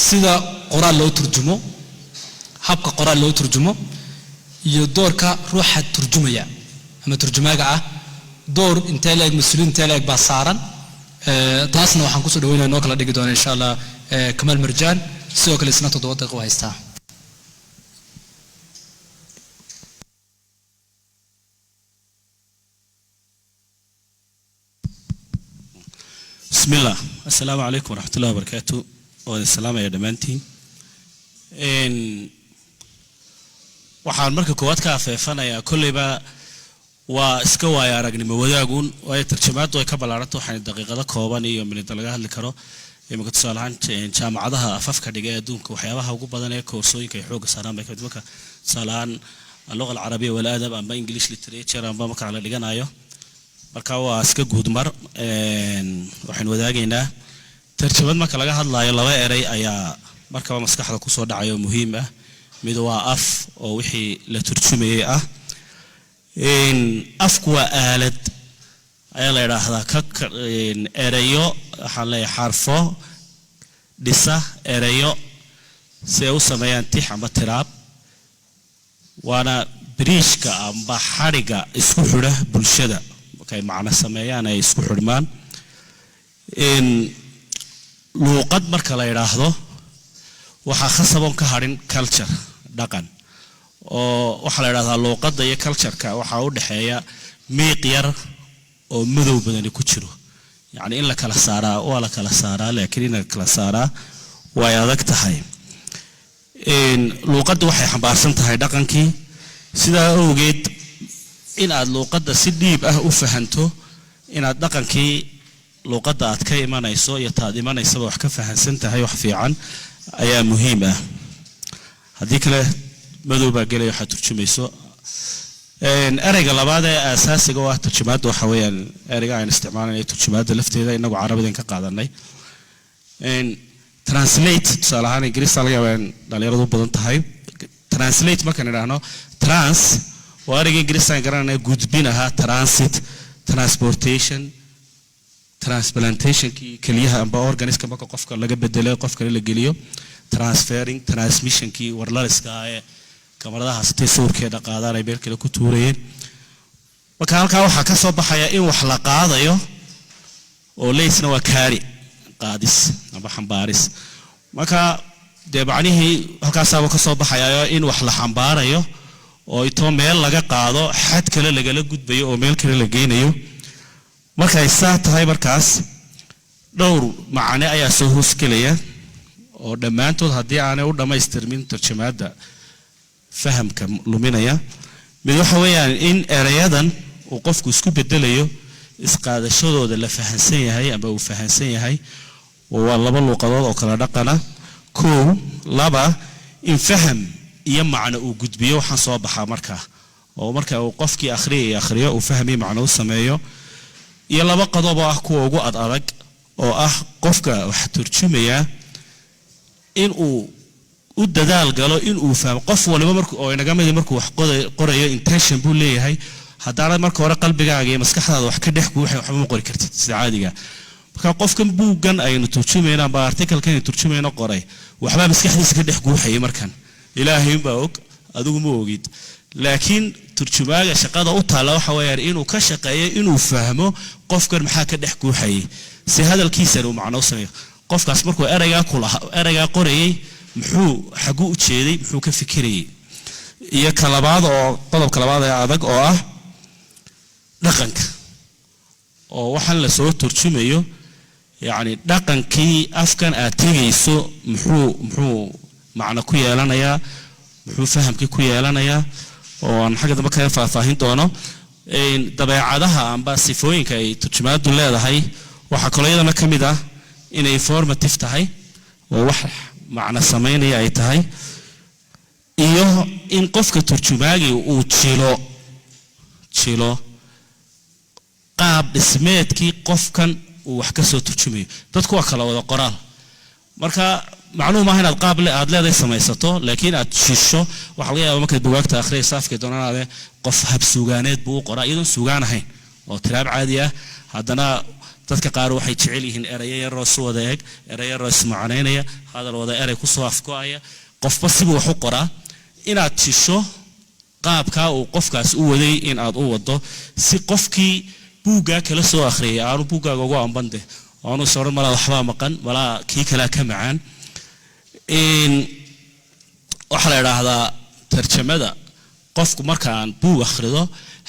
Sida qoraal loo turjumo, habka qoraal loo turjumo iyo doorka ruuxa turjumaya ama turjumaaga ah, door intee leeg, mas-uuliyin intee leeg baa saaran. Taasna waxaan kusoo dhaweynaya, noo kala dhigi doona insha Allah, Kamaal Marjaan. Sidoo kale isna 7 daqiiqo haystaa. بسم الله، السلام عليكم ورحمة الله وبركاته. والسلام يا dhammaantiin. Waxaan marka koowaad ka afeefanayaa, kolleyba waa iska waaya aragnimo wadaagun, waayo tarjamaaddu ay ka ballaaranta waxaan daqiiqado kooban iyo minida laga hadli karo. Iminka tusaale ahaan, jaamacadaha afafka dhiga ee adduunka waxyaabaha ugu badan ee koorsooyinka ay xoogga saaraan bay kamid. Marka tusaale ahaan اللغة العربية والأدب amba English literature amba marka la dhiganayo. Marka waa iska guudmar waxaynu wadaagaynaa. Tarjamad marka laga hadlayo, laba erey ayaa markaba maskaxda kusoo dhacaya oo muhiim ah. Mid waa af, oo wixii la turjumayay ah. Afku waa aalad ayaa la idhaahdaa ka ereyo, waxaan leeyahay xarfo dhisa ereyo si ay u sameeyaan tix amba tiraab, waana biriishka amba xadhiga isku xidha bulshada. Markay macno sameeyaan ay isku xidhmaan. Luuqad marka la idhaahdo, waxaa khasaboon ka hadhin culture, dhaqan, oo waxaa la idhahdaa luuqadda iyo cultureka waxaa u dhexeeya miiq yar oo madow badani ku jiro. Yacni in la kala saaraa waa la kala saaraa, laakiin in la kala saaraa way adag tahay. Luuqadda waxay xambaarsan tahay dhaqankii. Sidaa awgeed, in aad luuqadda si dhiib ah u fahanto, inaad dhaqankii luuqadda aad ka imanayso iyo taad imanaysaba wax ka fahansan tahay, wax fiican ayaa muhiim ah. Haddii kale madow baa gelaya waxaad turjumayso. Ereyga labaad ee aasaasiga u ah turjumaadda waxa weeyaan ereyga aynu isticmaalanay, turjumaadda lafteeda inagu carabidan ka qaadanay, translate. Tusaale ahaan, Ingiriista laga yaabaa in dhalinyaradu u badan tahay. Translate markaan idhaahno, trans waa ereyga Ingiriistaan garanayna, gudbin ahaa, transit, transportation, transplantationkii keliyaha amba organiska marka qofka laga bedelo qof kale la geliyo, transferring, transmissionkii warlaliska ah ee kamaradaha sitay sawirkeeda qaadaan ay meel kale ku tuurayeen. Marka halkaa waxaa ka soo baxaya in wax la qaadayo, oo leysna waa carry, qaadis amba xambaaris. Marka dee macnihii halkaasaaba ka soo baxayayo in wax la xambaarayo oo itoo meel laga qaado xad kale lagala gudbayo oo meel kale la geynayo. Markay saa tahay, markaas dhowr macne ayaa soo hoosgelaya oo dhammaantood haddii aanay u dhammaystirmin tarjamaadda fahamka luminaya. Mid waxa weeyaan in erayadan uu qofku isku bedelayo isqaadashadooda la fahansan yahay ama uu fahansan yahay, oo waa laba luuqadood oo kala dhaqana. Kow. Laba, in faham iyo macno uu gudbiyo waxaan soo baxaa markaa, oo marka uu qofkii akhriyay akhriyo uu faham iyo macno u sameeyo. Iyo laba qodob oo ah kuwa ugu ad adag, oo ah qofka wax turjumaya in uu u dadaal galo in uu fahmo. Qof waliba marku oo inaga midi markuu wax qorayo, intention buu leeyahay. Haddaanad marka hore qalbigaaga iyo maskaxdaada wax ka dhex guuxay, waxba ma qori kartid sida caadiga. Marka qofkan buuggan aynu turjumayno amba articlekan aynu turjumayno qoray, waxbaa maskaxdiisa ka dhex guuxayay. Markan Ilaahay unbaa og, adigu ma ogid, laakiin turjumaaga shaqada u taalla waxa weeyaan inuu ka shaqeeyo inuu fahmo qofkan maxaa ka dhex guuxayay, si hadalkiisana uu macno u sameeyo. Qofkaas markuu ereygaa kulaha, ereygaa qorayay, muxuu xaguu u jeeday, muxuu ka fikirayay? Iyo ka labaad, oo qodobka labaad ee adag, oo ah dhaqanka, oo waxaan la soo turjumayo, yacni dhaqankii afkan aad tegayso muxuu macno ku yeelanayaa, muxuu fahamkii ku yeelanayaa, oo aan xagga dambe kaga faahfaahin doono. Dabeecadaha amba sifooyinka ay turjumaaddu leedahay waxaa kaloo iyadana ka mid ah inay informative tahay, oo wax macno samaynaya ay tahay, iyo in qofka turjumaagii uu jilo qaab dhismeedkii qofkan uu wax ka soo turjumayo. Dadku waa kala wada qoraal. Marka macnuhu maaha inaad qaab aad leedahay samaysato, laakiin aad shisho. Waxaa laga yaaba markaad bugaagta akhriyaysa, afkay doonaanaade, qof hab suugaaneed buu u qoraa iyadoon suugaan ahayn oo tiraab caadi ah, haddana Dadka qaar waxay jecel yihiin erayo yaroo si wada eg, erayo yaroo ismacnaynaya, hadal wada erey kusoo afgo-aya. Qofba sibuu wax u qoraa. Inaad jisho qaabkaa uu qofkaas u waday in aad u wado, si qofkii buuggaa kala soo akhriyay aanu buuggaaga ugu ambande, aanu is odhan malaa waxbaa maqan, malaa kii kalaa ka macaan. Waxaa la idhaahdaa tarjamada, qofku markaan buug akhrido,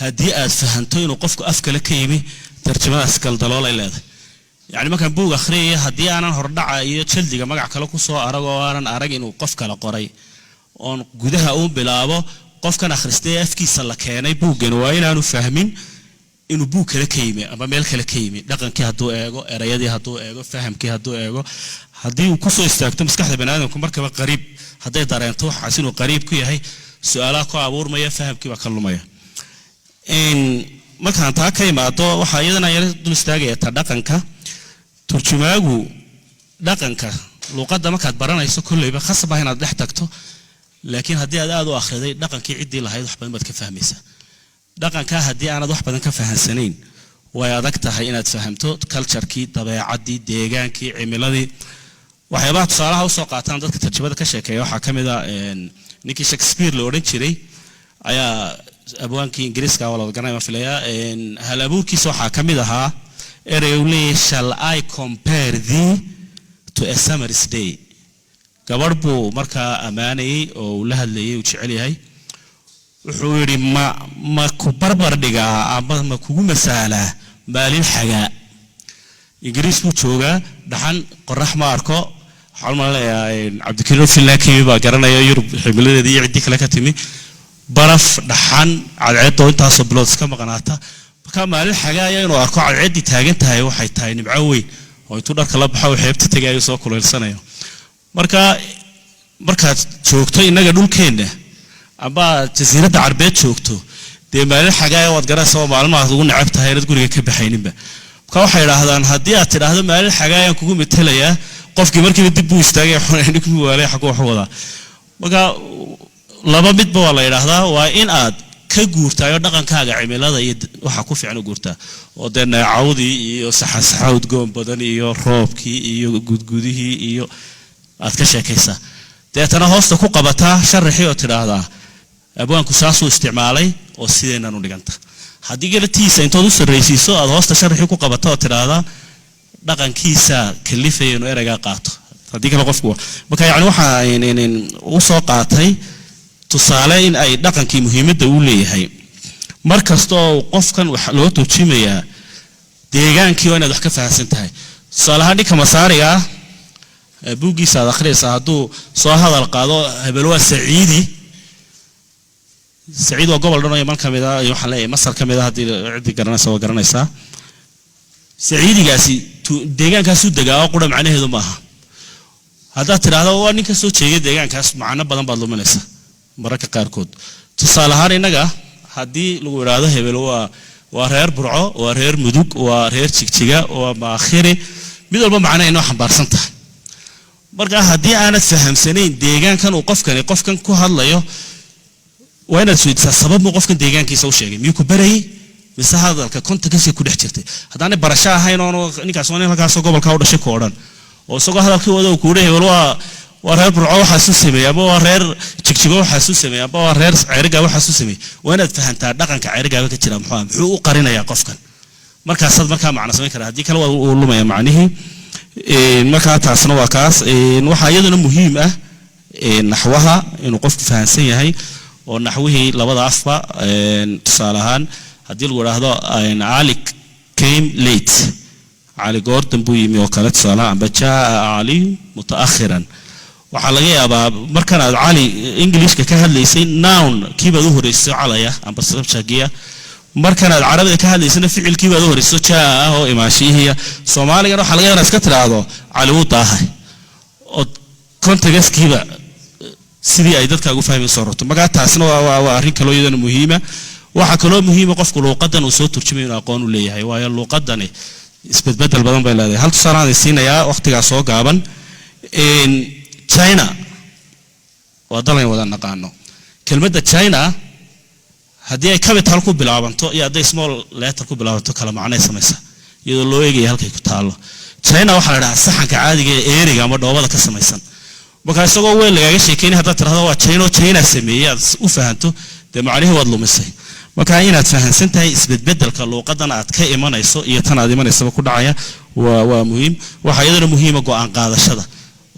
haddii aad fahanto inuu qofku af kale ka yimi, tarjamadaas galdaloolay leedahay. Yacni markaan buug akhriyaya, haddii aanan hordhaca iyo jaldiga magac kale kusoo arag oo aanan arag inuu qof kale qoray, oon gudaha uu bilaabo, qofkan akhristay ee afkiisa la keenay buuggan waa inaanu fahmin inuu buug kale ka yimi ama meel kale ka yimi. Dhaqankii hadduu eego, erayadii hadduu eego, fahamkii hadduu eego, haddii uu kusoo istaagto, maskaxda baniaadamku markaba qariib hadday dareento waxaas inuu qariib ku yahay, su-aalaha ku abuurmaya, fahamkii baa ka lumaya. Markaan taa ka imaado, waxaa iyadana yara dul istaagaya ta dhaqanka. Turjumaagu dhaqanka luuqadda markaad baranayso, kolleyba khasab ah inaad dhex tagto, laakiin haddii aad aad u akhriday dhaqankii ciddii lahayd, wax badan baad ka fahmaysaa. Dhaqankaa haddii aanad wax badan ka fahansanayn, way adag tahay inaad fahamto culturekii, dabeecaddii, deegaankii, cimiladii. Waxyaabaha tusaalaha usoo qaataan dadka tarjamada ka sheekeeya waxaa ka mid a ninkii Shakespeare la odhan jiray ayaa, abwaankii Ingiriiska waa la wada garanaya ma filayaa, hal abuurkiisa waxaa ka mid ahaa erey uu leeyahay, "Shall I compare thee to a summer's day?" Gabadh buu markaa ammaanayey oo uu la hadlayay, uu jecel yahay. Wuxuu yidhi, Ma ku barbar dhigaa ama ma kugu masaalaa maalin xagaa?" Ingiriis buu joogaa, dhaxan qorax ma arko. Waxaan u malinayaa Cabdikariim Finland ka yimi baa garanaya Yurub cimiladeedii iyo ciddii kale ka timi, baraf, dhaxan, cadceeddoo intaasoo bilood iska maqnaata. Marka maalin xagaaya inuu arko cadceeddii taagan tahay waxay tahay nimco weyn, oo intuu dharka la baxo uu xeebta tegayo, soo kuleylsanayo. Marka markaad joogto innaga dhulkeenna amba Jasiiradda Carbeed joogto, dee maalin xagaaya waad garanaysa, oo maalmahaad ugu necab tahay inaad guriga ka baxayninba. Marka waxay idhaahdaan, haddii aad tidhaahdo "maalin xagaayaan kugu metelayaa", qofkii markiiba dib buu istaagay, ninkii waalay xaguu wax wadaa. Marka laba midba waa la yidhaahdaa: waa in aad ka guurtaayo dhaqankaaga cimilada iyo waxa ku fiican u guurtaa, oo dee neecawdii iyo saxasaxa udgoon badan iyo roobkii iyo gudgudihii iyo aad ka sheekaysaa, deetana hoosta ku qabataa sharaxii oo tidhaahdaa abwaanku saasuu isticmaalay oo sideennan u dhiganta. Haddii galatiisa intood u sarraysiiso aad hoosta sharaxii ku qabato oo tidhaahdaa dhaqankiisa kalifaya inuu ereygaa qaato, haddii kale qofku. Marka yacni waxaa u soo qaatay tusaale in ay dhaqankii muhiimadda uu leeyahay. Mar kasta oo qofkan wax loo turjumayaa, deegaankii waa inaad wax ka fahamsan tahay. Tusaale ahaan, ninka Masaariga ah buuggiisa aad akhriyaysaa, hadduu soo hadal qaado hebel waa Saciidi. Saciid waa gobol dhan oo Yaman ka mid ah, waxaan leeyahay Masar ka mid ah, haddii ciddii garanaysa waa garanaysaa. Saciidigaasi deegaankaasuu degaa oo qura macnaheedu maaha. Haddaad tidhaahdo waa nin ka soo jeegay deegaankaas, macno badan baad luminaysaa mararka qaarkood. Tusaale ahaan, innaga haddii lagu idhaahdo hebel waa reer Burco, waa reer Mudug, waa reer Jigjiga, waa Maakhiri, mid walba macno inoo xambaarsan tahay. Marka haddii aanad fahamsanayn deegaankan uu qofkani qofkan ku hadlayo, waa inaad isweydiisaa sabab muu qofkan deegaankiisa u sheegay. Miyuu ku barayay mise hadalka contextka ku dhex jirtay? Haddaanay barasho ahayn oon ninkaas waa nin halkaasoo gobolka u dhashay ku odhan, oo isagoo hadalkii wada uu kuudhi hebel waa reer Burco waxaasu sameeyey, ama waa reer Jigjigo waxaasu sameeyey, ama waa reer Ceerigaaba waxaasu sameeyey, waa inaad fahantaa dhaqanka Ceerigaaba ka jira muxuu ah, muxuu u qarinayaa qofkan. Markaasaad markaa macno samayn karaa, haddii kale waa uu lumaya macnihii. Markaa taasna waa kaas. Waxaa iyaduna muhiim ah naxwaha inuu qofku fahansan yahay, oo naxwihii labada afba. Tusaale ahaan, haddii lagu idhaahdo "Cali came late", Cali goordan buu yimi oo kale tusaalaha, amba "jaa Cali mutaakhiran", waxaa laga yaabaa markan aad Cali Englishka ka hadlaysay, noun kiibaad u horeyso calaya amba subjectgiya. Markan aad Carabida ka hadlaysana, ficilkii baad u horeyso jaa ah oo imaanshiyihiya. Soomaaligana waxaa laga yaabaa iska tidhaahdo "Cali wuu daahay", oo contextkiiba sidii ay dadkaagu fahmi soo rorto. Markaa taasna waa arrin kaloo iyadana muhiima. Waxaa kaloo muhiima qofku luuqadan uu soo turjumayo inuu aqoon u leeyahay, waayo luuqadani isbedbedel badan bay leedahay. Hal tusaale aan siinayaa, waqtigaa soo gaaban. China waa dalan wada naqaano. Kelmadda China haddii ay capital ku bilaabanto iyo hadday small letter ku bilaabanto, kala macnay samaysa. iyadoo loo eegaya halkay ku taallo. China waxaa la dhahaa saxanka caadiga ee eeriga ama dhoobada ka samaysan. Marka isagoo weel lagaaga sheekeynay haddaad tirahdo waa China oo China sameeyey, aad u fahanto, dee macnihii waad lumisay. Marka inaad fahansan tahay isbedbedelka luuqadan aad ka imanayso iyo tan aad imanaysaba ku dhacaya waa muhiim. Waxaa iyadana muhiima go'aan qaadashada,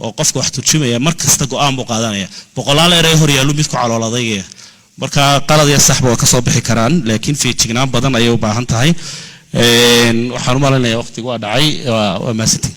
oo qofka wax turjumaya mar kasta go'aan buu qaadanaya. Boqolaal erey hor yaallu mid ku calool adaygaya, marka qalad iyo saxba waa kasoo bixi karaan, laakiin feejignaan badan ayay u baahan tahay. Waxaan u malaynayaa waqtigu waa dhacay. Waa mahadsantihin.